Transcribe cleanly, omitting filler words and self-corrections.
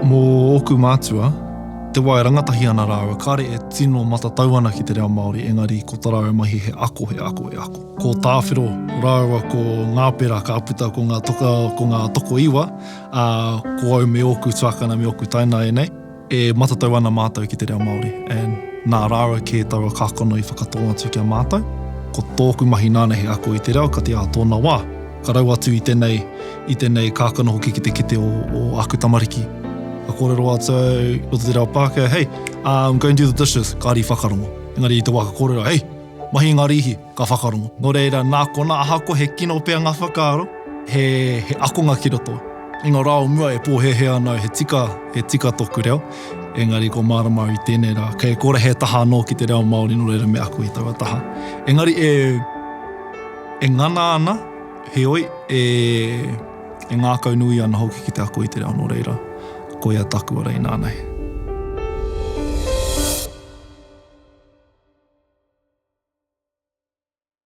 Mō ōku mātua, te wā e rangatahi ana rāua, kāre e tino matatau ana ki te reo Māori, engari ko tā rāua mahi he ako, he ako, he ako. Ko Tāwhiro rāua ko Ngāpera ka puta ko ngā toka, ko ngā tokoiwa, ā, ko au me ōku tuakana me ōku taina ēnei. E matatau ana mātou ki te reo Māori and nā rāua kē taua kākano i whakatō atu ki a mātou. Ko tōku mahi nāna he ako i te reo ka te ā tōna wā. Ka rau atu i tenei, i tenei kākano hoki ki te kete o, o aku tamariki. Ka kōrero atu au i roto te reo Pākehā, hey, um, go and do the dishes, kāre i whakarongo. Engari i te wā ka kōrero, hey, mahi ngā rīhi, ka whakarongo. Nō reira, nā konā, ahakoa he kino pea ngā whakaaro, he, he akonga ki roto. I ngā rā o mua e pōhēhē ana au he tika, he tika tōku reo, engari ko mārama au i tēnei rā, kei kore he taha anō ki te reo Māori nō reira me ako i taua taha. Engari e, e ngana ana, heoi, e, e ngākaunui ana hoki ki te ako i te reo nō reira, koia taku ara inānei.